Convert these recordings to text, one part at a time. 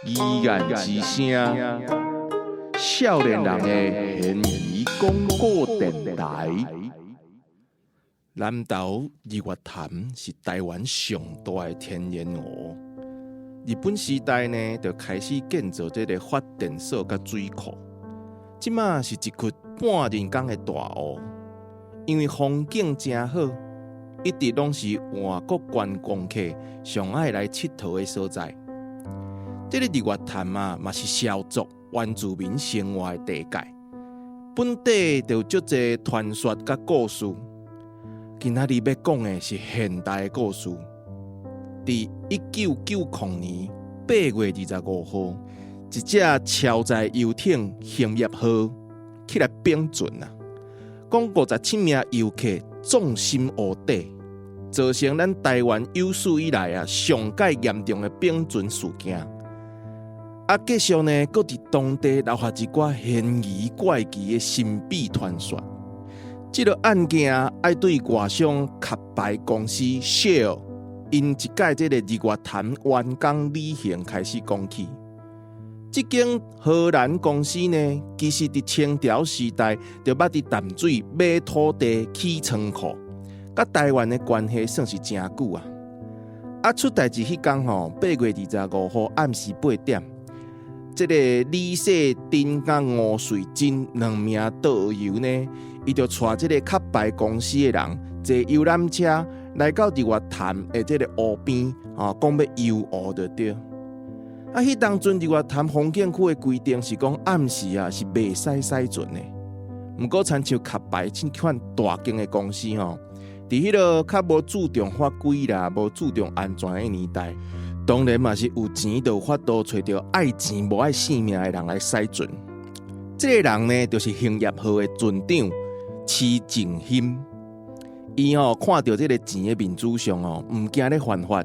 疑案之聲，少年人的懸疑廣播電臺。南投日月潭是臺灣上大的天然湖。日本時代呢，就開始建造這个發電所佮水庫。這馬是一窟半人工的大湖，因為風景誠好，一直攏是外國觀光客上愛來𨑨迌的所在。這个日月潭啊，嘛是邵族原住民生活的地界，本地就有足濟傳說佮故事。今仔日欲講的是現代的故事。佇1990年8月25號，一隻超載遊艇興業號起來反船啊！講57名遊客葬身湖底，造成咱臺灣有史以來啊上蓋嚴重的反船事件。啊，繼續呢，閣佇當地留下一寡懸疑怪奇的神秘傳說。這个案件愛對外商殼牌公司 Shell 𪜶一屆這个日月潭員工旅行開始講起。這間荷蘭公司呢，其實佇清朝時代就捌佇淡水買土地起倉庫，佮臺灣的關係算是誠久啊。啊，出代誌彼工吼，8月25號暗時8點，這个李世珍佮吳瑞珍兩名導遊呢，伊就帶這个殼牌公司的人坐遊覽車來到日月潭的這个湖邊，吼，講欲遊湖就對。啊，彼當陣日月潭風景區的規定是講暗時啊是袂使駛船的。毋過，親像殼牌這款大間的公司吼，佇彼个較無注重法規啦、無注重安全的年代，當然嘛是有錢就有法度揣著愛錢無愛性命的人來駛船。這个人呢，就是興業號的船長施靜馨。伊吼看著這个錢的面子上吼，毋驚咧犯法，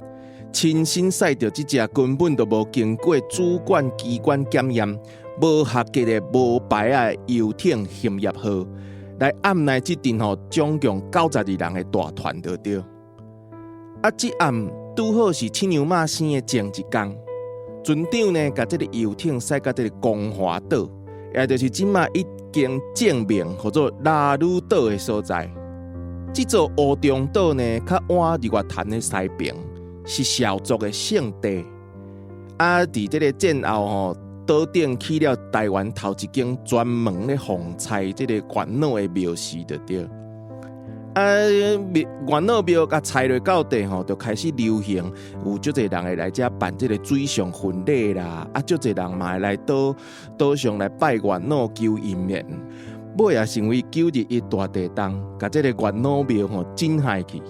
親身駛著這隻根本就無經過主管機關檢驗、無合格的無牌仔的遊艇興業號，來按捺這陣吼總共92人的大團就對。啊，這暗拄好是七娘媽生的前一工，船長呢，共這个遊艇駛到這个光華島，也就是這馬已經正名號做拉魯島的所在。這座烏中島呢，較倚日月潭的西爿，是邵族的聖地。啊，佇這个戰後吼，島頂起了臺灣頭一間專門咧奉差這个元老的廟寺就對。啊，元老廟共拆落到地吼，就開始流行，有足濟人會來遮辦這个水上婚禮啦，啊，足濟人嘛會來島島上來拜元老求姻緣。尾仔成為9·21大地動，共這个元老廟吼震害去。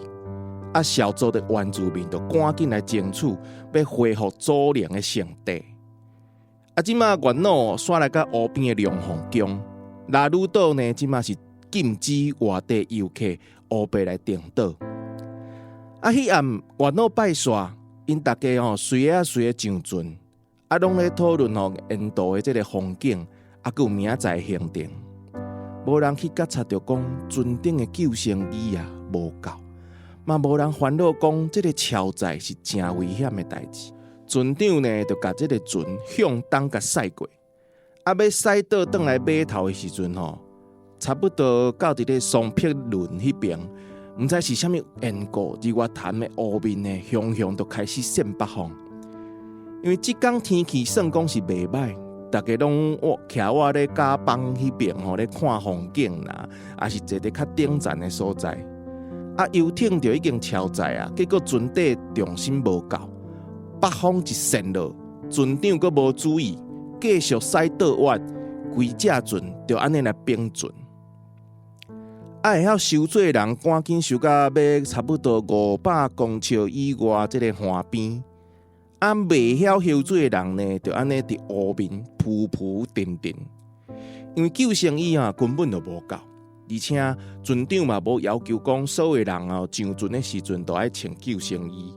啊，邵族的原住民就趕緊來爭取，欲恢復祖靈的聖地。啊，這馬元老徙來到湖邊的龍鳳宮，拉魯島呢，這馬是禁止外地遊客烏白來登島。啊，彼暗元老拜煞，𪜶逐家吼隨仔隨仔上船，啊，攏咧討論吼沿途的這个風景，啊，閣有明仔載行程。無人去覺察著講船頂的救生衣啊無夠，嘛無人煩惱講這个超載是誠危險的代誌。船長呢，就共這个船向東共駛過，啊，欲駛倒轉來碼頭的時陣吼，差不多到佇咧雙碧崙彼爿，毋知是啥物緣故，日月潭的湖面呢，雄雄就開始扇北風。因為這工天氣算講是袂䆀，逐家攏徛倚咧甲板彼爿吼咧看風景啦，抑是坐佇較頂層的所在。啊，遊艇就已經超載啊，結果船底重心無夠，北風一扇落，船長閣無注意，繼續駛倒彎，規隻船就按呢來反船。啊，會曉游水的人趕緊游到欲差不多500公尺以外這个岸邊。啊，袂曉游水的人呢，就按呢佇湖面浮浮沉沉。因為救生衣啊根本就無夠，而且船長嘛無要求講所有人哦上船的時陣都愛穿救生衣。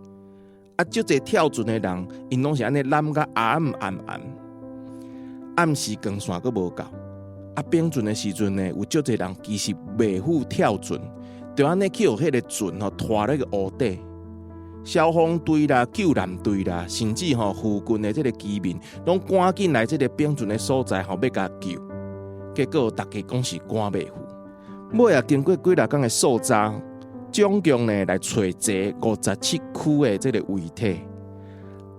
啊，足濟跳船的人，𪜶攏是按呢攬甲暗暗暗，暗時光線閣無夠。啊，反船的時陣呢，有足濟人其實袂赴跳船，就按呢去予彼个船吼拖咧个湖底。消防隊啦、救難隊啦，甚至吼附近的這个居民，攏趕緊來這个冰船的所在吼，欲共救。結果逐家講是趕袂赴。尾仔經過幾若工的搜查，總共呢來揣著57具的這个遺體。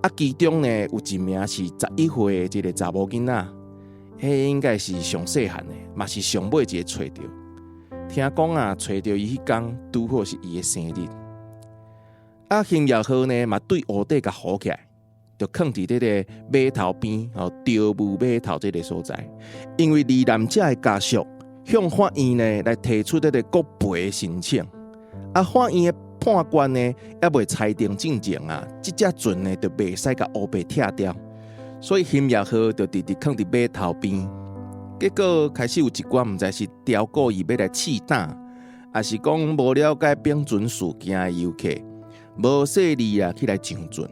啊，其中呢有一名是11歲的一个查某囡仔，彼應該是上細漢的，嘛是上尾一个揣著。聽講啊，揣著伊彼工拄好是伊的生日。啊，興業號呢嘛對湖底共浮起來，就囥佇這个碼頭邊吼，朝霧碼頭這个所在。因為罹難者的家屬向法院呢來提出這个國賠申請，啊，法院的判決呢猶未裁定進前啊，這隻船呢就袂使共烏白拆掉，所以興業號就直直囥佇碼頭邊。結果開始有一寡毋知是刁故意欲來試膽，抑是講無了解冰船事件的遊客，無細膩啊去來上船。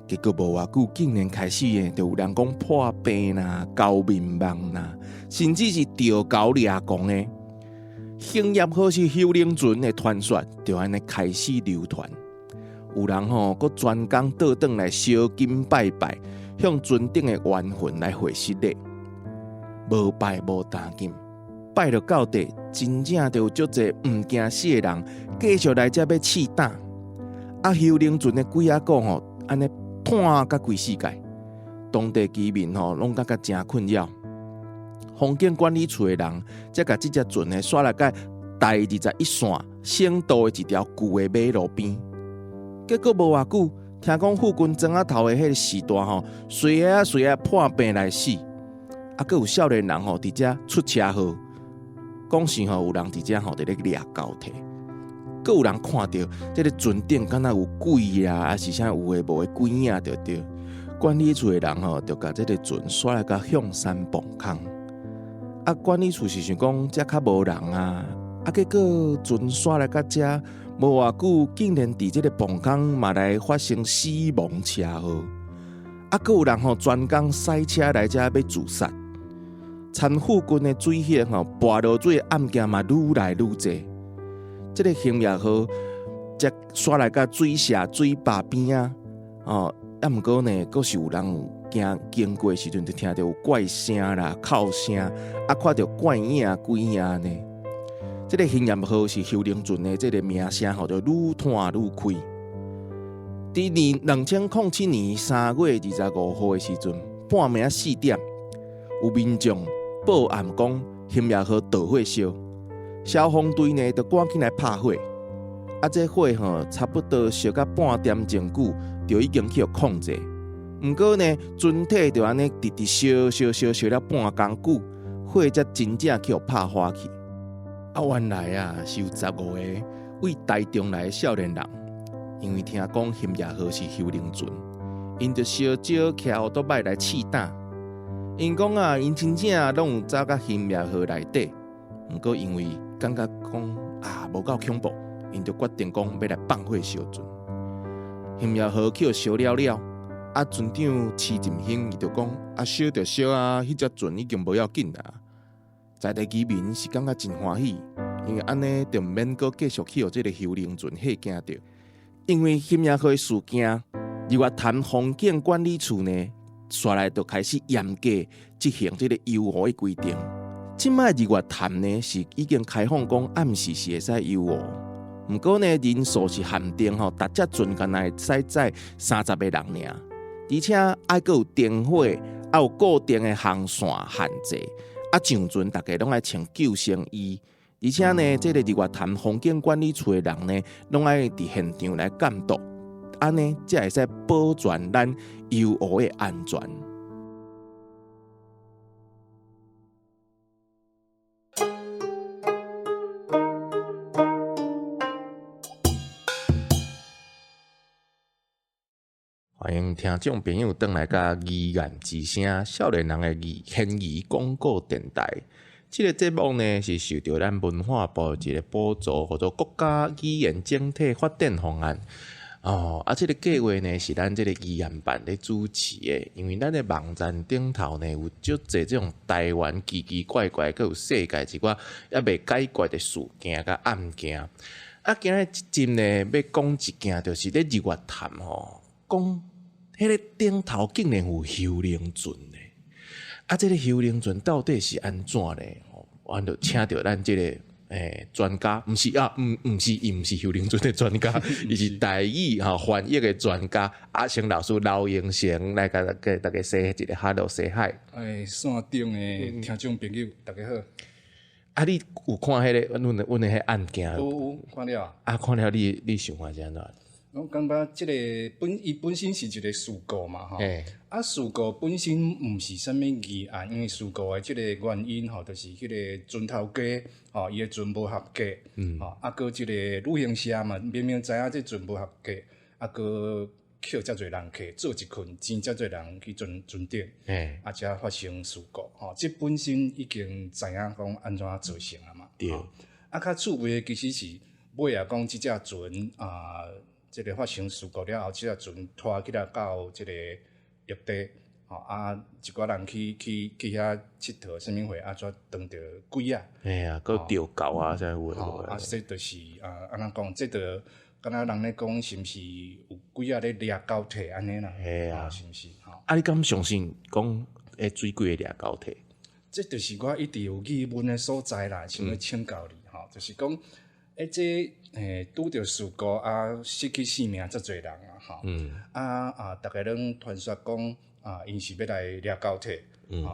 結果無偌久，竟然開始呢，就有人講破病啦、交面網啦，甚至是著猴掠狂的。興業號是幽靈船的傳說，就按呢開始流傳。有人吼，閣專工倒轉來燒金拜拜，向船頂的冤魂來回失禮。無拜無擔緊，拜著到底，真正就有足濟毋驚死的人，繼續來遮欲試膽。啊，幽靈船的鬼仔故吼，按呢湠甲規世界，當地居民吼攏感覺誠困擾。風景管理處的人才共這隻船呢，徙來到台21線省道的一條舊的馬路邊。結果無偌久，聽講附近莊仔頭的彼个時段吼，隨仔隨仔破病來死。啊，閣有少年人吼佇遮出車禍，講是吼有人佇遮吼佇咧掠交替，閣有人看著這个船頂敢若有鬼啊，抑是啥有的無的鬼影著對。管理處的人吼就共這个船徙來到象山磅空。啊，管理處是想講遮較無人啊，啊，結果船徙來到遮無偌久，竟然佇這个磅空嘛來發生死亡車禍。啊，閣有人吼專工駛車來遮欲自殺，田附近的水域吼跋落水的案件嘛愈來愈濟。這个興業號才徙來到水社水壩邊仔，哦，啊，毋過呢，閣是有人有驚經過的時陣，就聽著有怪聲啦、哭聲，啊，看著怪影鬼影呢。這个興業號是幽靈船的這个名聲吼，就愈湠愈開。佇年2007年3月25號的時陣，半暝4點，有民眾報案講興業號著火燒，消防隊呢就趕緊來拍火。啊，這火吼差不多燒到半點鐘久，就已經去予控制。毋過呢，船體就按呢直直燒燒燒燒了半工久，火才真正去予拍花去。啊，原來啊是有15個對台中來的少年人。因為聽講興業號是幽靈船，𪜶就相招騎烏多擺來試膽。𪜶講啊，𪜶真正攏有走到興業號內底，毋過因為感覺講啊無夠恐怖，𪜶就決定講欲來放火燒船。興業號去予燒了了，啊船長徐振興伊就講啊燒就燒啊，彼隻船已經無要緊啦。在地居民是感覺真歡喜，因為按呢就毋免閣繼續去予這个幽靈船嚇驚著。因為興業號事件，日月潭風景管理處呢，紲來就開始嚴格執行這个遊湖的規定。這擺日月潭呢是已經開放講暗時是會使遊湖，毋過呢人數是限定吼，逐隻船干焦會使載30個人爾，而且愛閣有燈火，愛有固定的航線限制，啊上船逐家攏愛穿救生衣。而且呢，這个日月潭風景管理處的人呢，攏愛佇現場來監督，按呢才會使保全咱遊湖的安全。歡迎聽眾朋友轉來佮議案之聲，少年人的懸疑廣播電台。這个節目呢是受著咱文化部一个補助，號做國家語言整體發展方案。哦，啊，這个計劃呢是咱這个議案辦咧主持的，因為咱的網站頂頭呢有足濟這種台灣奇奇怪怪，閣有世界一寡猶未解決的事件佮案件。啊，今日這集呢欲講一件，就是咧日月潭吼，講彼个頂頭竟然有幽靈船呢。啊，這个幽靈船到底是按怎呢？阮就請著咱這个專家，毋是啊，毋是伊毋是幽靈船的專家，伊是台語吼翻譯的專家阿成老師劉英成來共大家 say 一个 hello say hi。線頂的聽眾朋友，大家好。啊，你有看彼个阮的彼案件？有有看了。啊，看了你想法是按怎？我感覺這个伊本身是一个事故嘛，吼。啊，事故本身毋是啥物疑案，因為事故的這个原因吼，就是彼个船頭家吼，伊的船無合格，吼，啊，閣這个旅行社嘛，明明知影這船無合格，啊，閣抾遮濟人客，做一困，請遮濟人去船船頂，啊，才發生事故，吼，這本身已經知影講按怎造成啊嘛。啊，較趣味的其實是尾仔講這隻船啊。這个發生事故了後，這隻船拖起來到這个陸地，吼啊，一寡人去遐𨑨迌，啥物貨啊，怎當著鬼啊？嘿啊，閣著猴啊，啥有的無的。啊，這就是啊，按怎講？這就敢若人咧講，是毋是有鬼仔咧掠交替按呢啦？嘿啊，是毋是？吼。啊，你敢相信講會水鬼會掠交替？這就是我一直有疑問的所在啦，想欲請教你吼，就是講，這拄著事故啊，失去性命遮濟人啊，吼，啊啊，逐家攏傳說講啊，𪜶是欲來掠交替，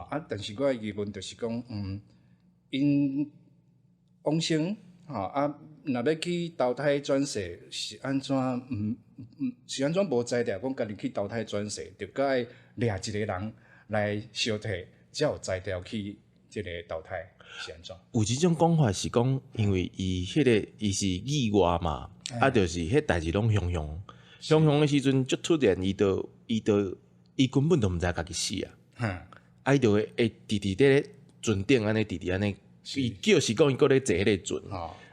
啊，但是我的疑問就是講，𪜶往生，吼啊，若欲去投胎轉世是按怎？是按怎無才調講家己去投胎轉世，著閣愛掠一个人來相替，才有才調去這个投胎。是按怎？有一種講法是講，因為伊彼个伊是意外嘛，啊，就是彼代誌攏雄雄，雄雄的時陣，就突然伊根本就毋知家己死啊，啊，伊就會直直佇咧船頂按呢，直直按呢，伊就是講伊閣咧坐彼个船，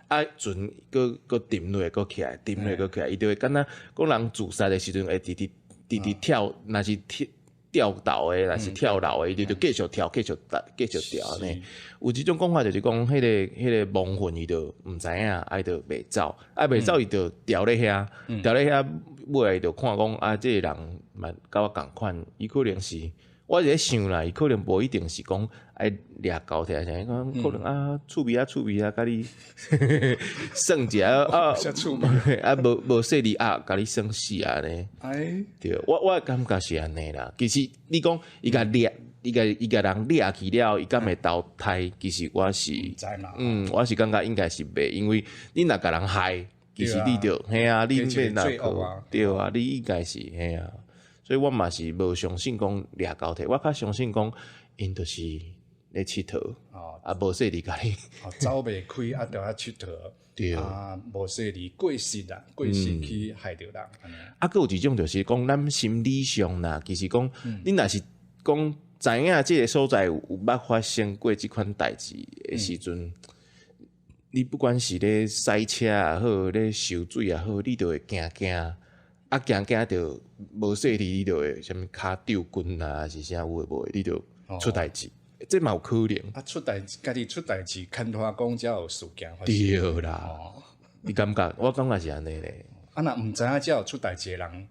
啊，船閣閣沉落閣起來，沉落閣起來，伊就會敢若講人自殺的時陣會直直直直跳，若是跳。吊倒的，若是跳樓的，伊就繼續跳，繼續繼續跳按呢。有一種講法就是講，彼个亡魂伊就毋知影，啊伊就袂走，啊袂走伊就牢咧遐，牢咧遐，尾仔伊就看講啊，這个人嘛佮我仝款，伊可能是，我是咧想啦，伊可能無一定是講愛掠交替啥，講可能啊趣味啊趣味啊，共你耍一下啊，啊無無細膩啊，共你耍死按呢。對，我感覺是按呢啦。其實你講伊共掠，伊共人掠去了，伊敢會投胎？其實我是，我是感覺應該是袂，因為你若共人害，其實你就嘿啊，你免若對啊，你應該是嘿啊。所以我嘛是無相信講掠交替，我較相信講𪜶就是咧𨑨迌，啊無細膩共你，走袂開啊，著愛𨑨迌，對啊無細膩過失啦，過失去害著人。啊，閣有一種就是講，咱心理上啦，其實講，你若是講知影這个所在有捌發生過這款代誌的時陣，你不管是咧駛車也好，咧泅水也好，你就會驚驚。啊，驚驚著無細膩，你就會啥物跤抽筋啊，還是啥有的無的，你就出代誌，這嘛有可能。啊，出代誌，家己出代誌，牽拖講才有事件發生。對啦，你感覺？我感覺是按呢咧。啊，若毋知影才有出代誌的人，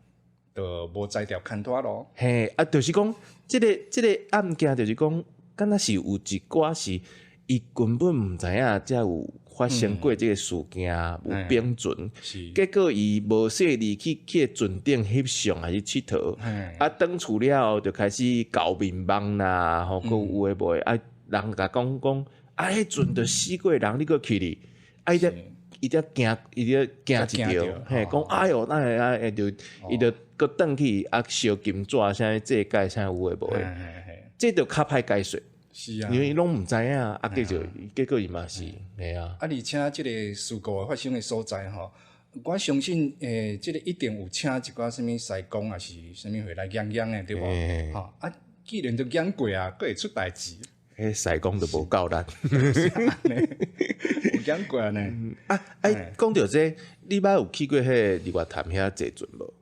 就無才調牽拖囉。嘿，啊，就是講，這个案件，就是講，敢若是有一寡是，伊根本毋知影才有發生過這个事件，有冰船，結果伊無細膩去船頂翕相還是𨑨迌，啊，轉厝了後就開始搞面夢啦，吼，閣有的無的，啊，人共講講，啊，彼船就死過人，你閣去哩，啊，伊才驚，伊才驚一著，嘿，講哎喲，哪會啊？就伊就閣轉去啊，燒金紙啥祭改啥有的無的，這就較歹解釋。是啊，因為攏毋知影，啊，結果伊嘛是，嘿啊。啊，而且這个事故發生的所在吼，我相信這个一定有請一寡啥物師公，抑是啥物貨來驗驗的，對無？吼，啊，既然都驗過啊，閣會出代誌。彼師公就無夠力。有講過呢。啊，哎，講著這，你捌有去過彼個日月潭遐坐船無？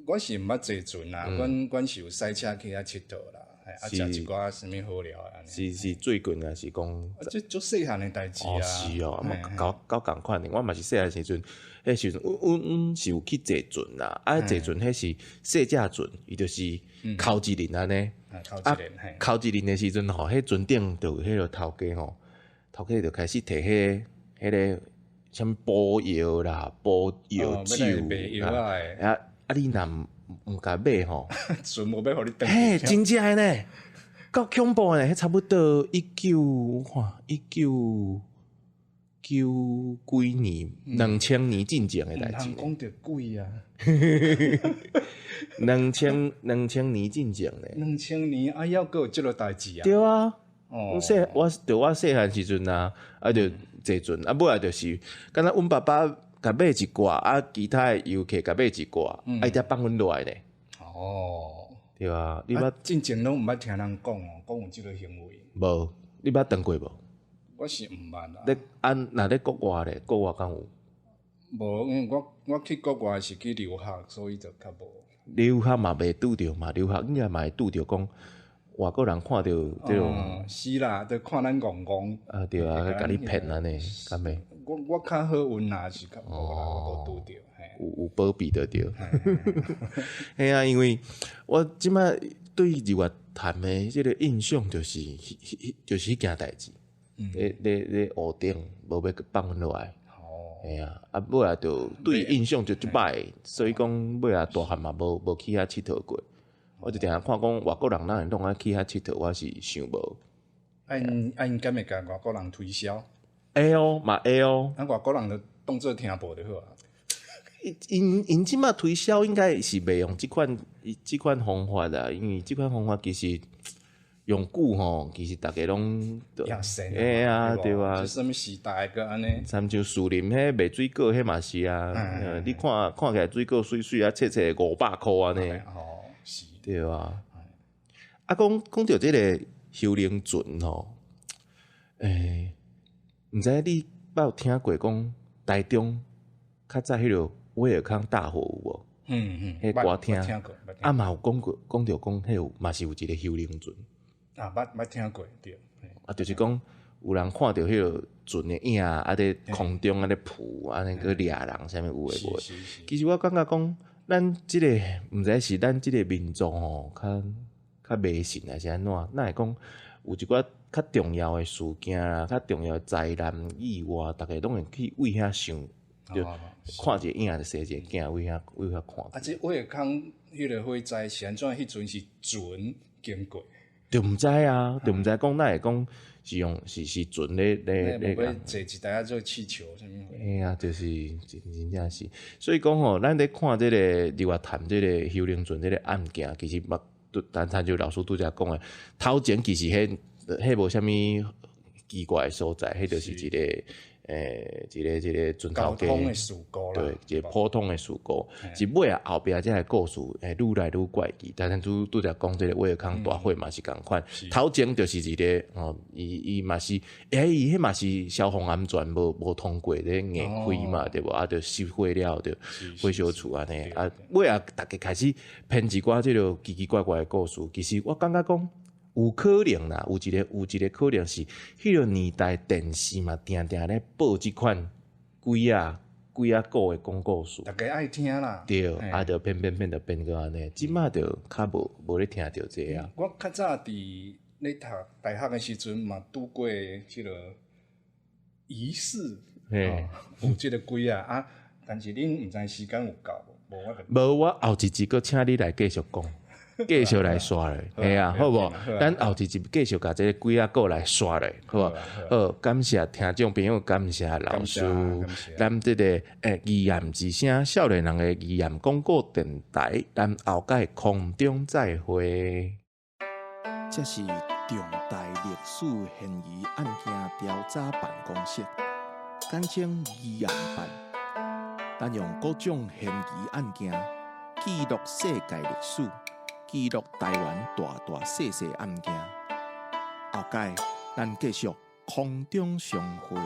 我是毋捌坐船啦，阮是有駛車去遐𨑨迌啦，啊，食一寡啥物好料按呢。是最近還是講？這足細漢的代誌啊。是哦，嘛夠仝款的。我嘛是細漢時陣，彼時陣，阮是有去坐船啦。啊，坐船彼是細隻船，伊就是剾一輪按呢。啊，剾一輪的時陣吼，彼船頂就有彼个頭家吼，頭家就開始提彼彼个啥物補藥啦、補藥酒啦，啊啊！你若毋共買吼，船無欲予你轉。嘿，真正的呢，夠恐怖的呢！彼差不多一九看一九九幾年，2000年進前的代誌。講著鬼啊！2000年進前呢。2000年啊，猶閣有這个代誌啊？對啊。阮細我著我細漢時陣啊，啊就坐船，啊尾仔就是，敢若阮爸爸共買一寡，啊其他的遊客共買一寡，啊伊才放阮落來呢。哦，對啊，你捌進前攏毋捌聽人講哦，講有這个行為。無，你捌當過無？我是毋捌啦。咧啊，若咧國外咧，國外敢有？無，因為我去國外是去留學，所以就較無。留學嘛袂拄著嘛，留學應該嘛會拄著講。外國人看著這種，是啦，就看咱戇戇。啊對啊，共你騙按呢，敢袂？我較好運啦，是較無啦，我無拄著。有保庇就對。嘿啊，因為我這擺對日月潭的這個印象就是，就是彼件代誌。咧咧咧，湖頂無欲放阮落來。嘿啊，啊尾仔就對印象就足歹，所以講尾仔大漢嘛無去遐𨑨迌過。我就定定看講外國人哪會攏愛去遐𨑨迌，我是想無。啊𪜶啊𪜶敢會共外國人推銷？會哦，嘛會哦。啊外國人就當做聽無就好啊。𪜶𪜶這擺推銷應該是袂用這款方法啦，因為這款方法其實用久吼，其實逐家攏會啊，對啊。這啥物時代閣按呢？親像士林彼賣水果彼嘛是啊，你看看起來水果媠媠啊，切切500箍按呢。哦，是。對啊。啊，講講著這个幽靈船吼，毋知你捌有聽過講台中較早彼个威爾康大火有無？嗯嗯，彼歌廳啊嘛有講過，講著講彼有嘛是有一个幽靈船。啊，捌聽過，對。啊，就是講有人看著彼个船的影，啊佇空中按呢浮，按呢閣掠人，啥物有的無的。其實我感覺講，咱這个毋知是咱這个民族吼，較較迷信還是按怎？哪會講有一寡較重要的事件啦，較重要的災難意外，逐家攏會去為遐想，就看一个影就生一个囝，為遐看。啊，這威爾康彼个火災是按怎？彼陣是船經過。就毋知啊，就毋知講哪會講是用是船咧咧咧。坐一台仔做氣球啥物？哎呀，就是真真正是，所以講吼，咱咧看這个日月潭這个幽靈船這个案件，其實嘛，單親像老師拄才講的，頭前其實彼彼無啥物奇怪的所在，彼就是一个一個船頭交通的事故啦，對，一個普通的事故，是尾仔後壁這个故事會愈來愈怪異。但是拄拄才講這个威爾康大火嘛是仝款，頭前就是一个吼，伊嘛是，伊彼嘛是消防安全無通過咧硬開嘛，對無？啊，就熄火了，就火燒厝按呢。啊，尾仔逐家開始編一寡這个奇奇怪怪的故事，其實我感覺講。有可能啦，有一个可能是，彼个年代電視嘛，定定咧報這款鬼仔故的講故事，逐家愛聽啦。對，啊，就編編編就編過按呢，這擺就較無咧聽著這啊。我較早佇咧讀大學的時陣嘛，拄過這个疑似，有這个鬼仔啊，但是恁毋知時間有夠無？無我就無，我後一集閣請你來繼續講。繼續來刷咧，嘿啊，好無？咱後一集繼續共這个鬼仔故來刷咧，好無？好，感謝聽眾朋友，感謝老師，咱這个疑案之聲，少年人的疑案廣播電台，咱後擺空中再會。這是重大歷史懸疑案件調查辦公室，簡稱疑案辦。咱用各種懸疑案件記錄世界歷史。記錄台灣大大細細案件，後擺咱繼續空中相會。